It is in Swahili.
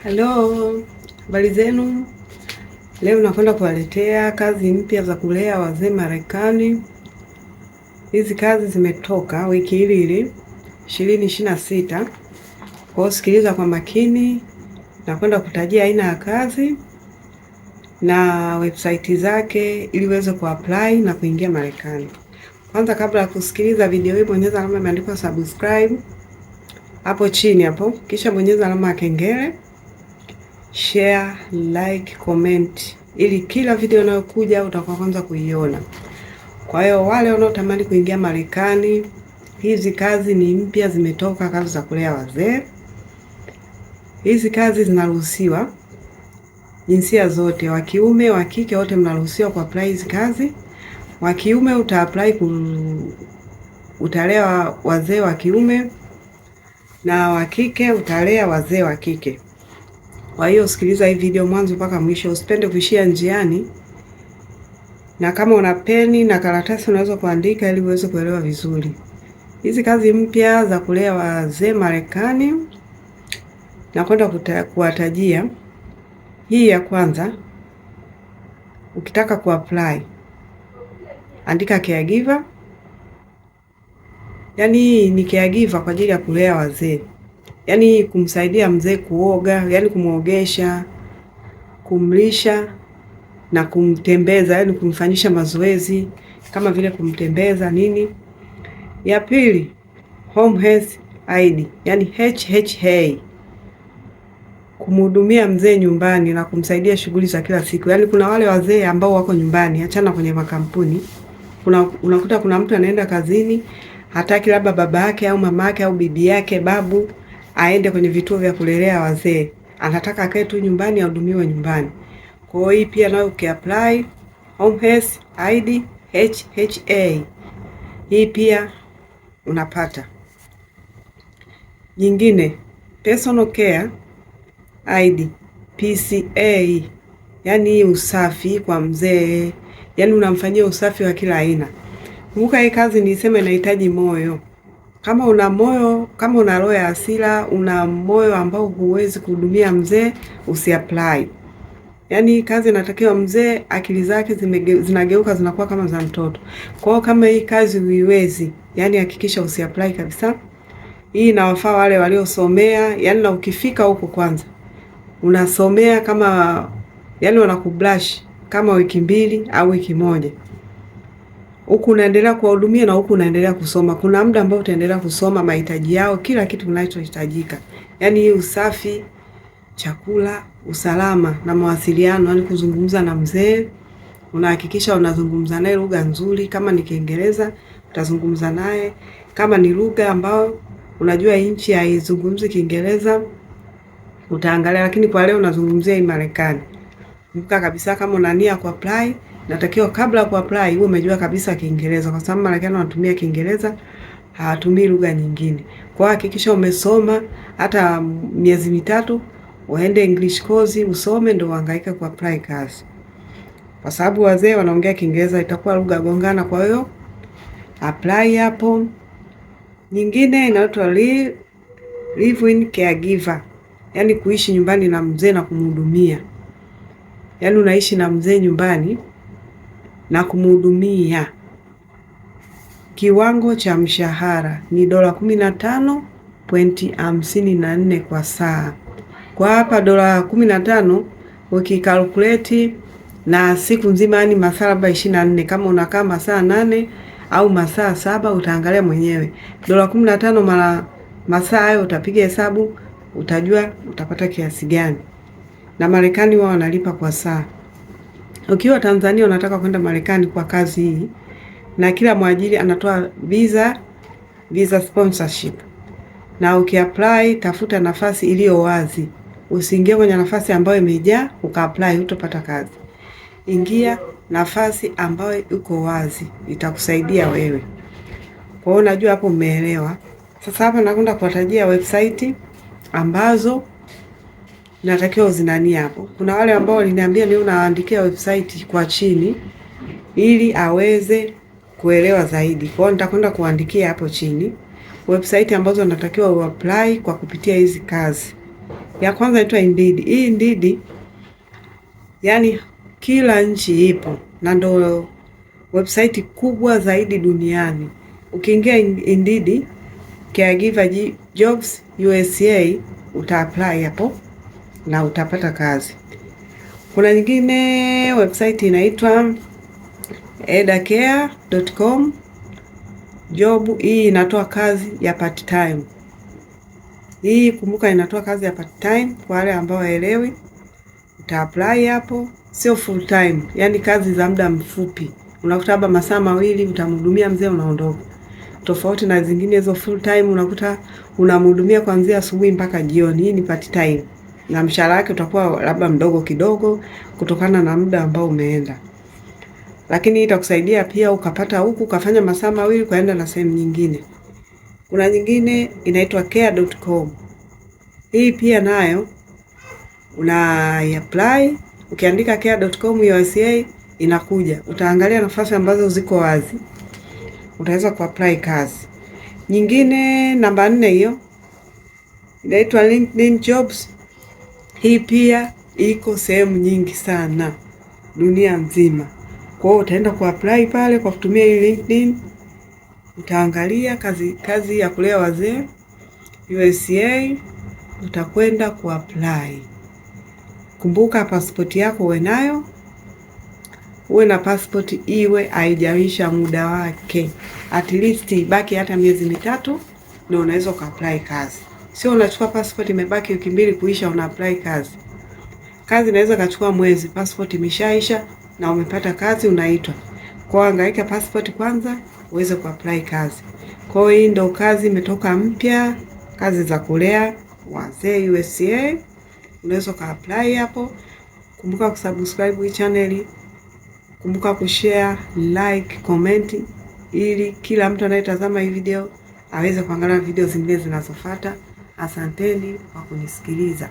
Halo, habari zenu. Leo nakwenda kuwaletea kazi mpya za kulea wazee Marekani. Hizi kazi zimetoka wiki hili hili 2026. Kwa hiyo sikiliza kwa makini, nakwenda kutajia aina ya kazi na website zake ili uweze kuapply na kuingia Marekani. Kwanza kabla ya kusikiliza video hii, bonyeza alama imeandikwa subscribe hapo chini hapo, kisha bonyeza alama ya kengele, share, like, comment ili kila video inayokuja utakuwa kwanza kuiona. Kwa hiyo wale wanaotamani kuingia Marekani, hizi kazi ni mpya, zimetoka, kazi za kulea wazee. Hizi kazi zinaruhusiwa jinsia zote, wa kiume, wa kike, wote mnaruhusiwa ku apply hizi kazi. Wa kiume uta apply utalea wazee wa kiume na wa kike utalea wazee wa kike. Kwa hiyo sikiliza hii video mwanzo mpaka mwisho, usipende kuishia njiani, na kama una peni na karatasi unaweza kuandika ili uweze kuelewa vizuri. Hizi kazi mpya za kulea wazee Marekani na kwenda kuwatajia. Hii ya kwanza, ukitaka kuapply andika caregiver. Yaani hii ni caregiver kwa ajili ya kulea wazee, yaani kumsaidia mzee kuoga, yaani kumwogesha, kumlisha na kumtembeza, yaani kumfanyisha mazoezi kama vile kumtembeza nini. Ya pili, home health aide, yaani HHA, kumhudumia mzee nyumbani na kumsaidia shughuli za kila siku. Yaani kuna wale wazee ambao wako nyumbani, achana kwenye makampuni. Kuna unakuta kuna mtu anaenda kazini, hataki labda baba yake au mama yake au bibi yake babu aende kwenye vituo vya kulelea wazee, anataka akae tu nyumbani ahudumiwe nyumbani. Kwa hiyo hii pia nayo ukiapply home health aide HHA, hii pia unapata. Nyingine, personal care aide PCA, yaani usafi kwa mzee, yaani unamfanyia usafi wa kila aina. Kumbuka hii kazi nilisema inahitaji moyo. Kama una moyo, kama una roho ya hasira, una moyo ambao huwezi kuhudumia mzee, usiapply. Yaani hii kazi inatakiwa mzee akili zake zinageuka zinakuwa kama za mtoto. Kwa hiyo kama hii kazi huiwezi, yaani hakikisha usiapply kabisa. Hii inawafaa wale waliosomea, yaani na ukifika huko kwanza unasomea kama, yaani wanakubrush kama wiki 2 au wiki 1. Huku unaendelea kuwahudumia na huku unaendelea kusoma. Kuna muda ambao utaendelea kusoma mahitaji yao, kila kitu kinachohitajika. Yaani hii usafi, chakula, usalama na mawasiliano, yaani kuzungumza na mzee, unahakikisha unazungumza naye lugha nzuri. Kama ni Kiingereza utazungumza naye, kama ni lugha ambayo unajua nchi haizungumzi Kiingereza utaangalia, lakini kwa leo nazungumzia hii Marekani. Kumbuka kabisa kama una nia ku apply, natakiwa kabla ya ku apply uwe umejua kabisa Kiingereza, kwa sababu Marekani wanatumia Kiingereza, hawatumii lugha nyingine. Kwa hiyo hakikisha umesoma hata miezi 3, uende English course usome, ndio uhangaike ku apply kazi, kwa sababu wazee wanaongea Kiingereza, itakuwa lugha gongana. Kwa hiyo apply hapo. Nyingine inaitwa live in caregiver, yaani kuishi nyumbani na mzee na kumhudumia. Yaani unaishi na mzee nyumbani na kumhudumia. Kiwango cha mshahara ni dola 15.54 kwa saa. Kwa hapa dola 15 ukikalkuleti na siku nzima, yani masaa labda 24, kama unakaa masaa 8 au masaa 7 utaangalia mwenyewe. Dola 15 mara masaa hayo utapiga hesabu, utajua utapata kiasi gani. Na Marekani wao wanalipa kwa saa. Ukiwa Tanzania unataka kwenda Marekani kwa kazi hii, na kila mwajiri anatoa visa sponsorship. Na ukiapply, tafuta nafasi iliyo wazi. Usiingie kwenye nafasi ambayo imejaa ukaapply, hutopata kazi. Ingia nafasi ambayo iko wazi, itakusaidia wewe. Kwa hiyo najua hapo umeelewa. Sasa hapa nakwenda kuwatajia website ambazo natakiwa uzinanie hapo. Kuna wale ambao waliniambia ni unaandikia website kwa chini ili aweze kuelewa zaidi. Kwa hiyo nitakwenda kuandikia hapo chini website ambazo natakiwa uapply kwa kupitia hizi kazi. Ya kwanza inaitwa Indeed. Hii Indeed yani kila nchi ipo na ndo website kubwa zaidi duniani. Ukiingia Indeed Caregiver Jobs USA uta apply hapo na utapata kazi. Kuna nyingine website inaitwa eldercare.com job. Hii inatoa kazi ya part time. Hii kumbuka, inatoa kazi ya part time kwa wale ambao waelewi, uta apply hapo, sio full time, yani kazi za muda mfupi, unakuta labda masaa 2 utamhudumia mzee unaondoka, tofauti na zingine hizo full time, unakuta unamhudumia kuanzia asubuhi mpaka jioni. Hii ni part time na mshahara wake utakuwa labda mdogo kidogo kutokana na muda ambao umeenda, lakini itakusaidia pia ukapata huku ukafanya masaa 2 ukaenda na sehemu nyingine. Kuna nyingine inaitwa care.com. Hii pia nayo una apply, ukiandika care.com USA inakuja, utaangalia nafasi ambazo ziko wazi, utaweza kuapply kazi. Nyingine namba 4 hiyo inaitwa LinkedIn Jobs. Hii pia iko sehemu nyingi sana dunia nzima. Kwa hiyo utaenda kuapply pale kwa kutumia hii LinkedIn, utaangalia kazi ya kulea wazee USA, utakwenda kuapply. Kumbuka pasipoti yako uwe nayo, uwe na pasipoti iwe haijaisha muda wake, at least ibaki hata miezi 3, ndio unaweza ukaapply kazi. Sio unachukua passport imebaki wiki 2 kuisha una apply kazi. Kazi inaweza kachukua mwezi, passport imeshaisha na umepata kazi unaitwa. Kwa hiyo hangaika passport kwanza uweze kuapply kazi. Kwa hiyo hii ndio kazi imetoka mpya, kazi za kulea wazee USA. Unaweza kuapply hapo. Kumbuka kusubscribe hii channel. Kumbuka kushare, like, comment ili kila mtu anayetazama hii video aweze kuangalia video zingine zinazofuata. Asanteni kwa kunisikiliza.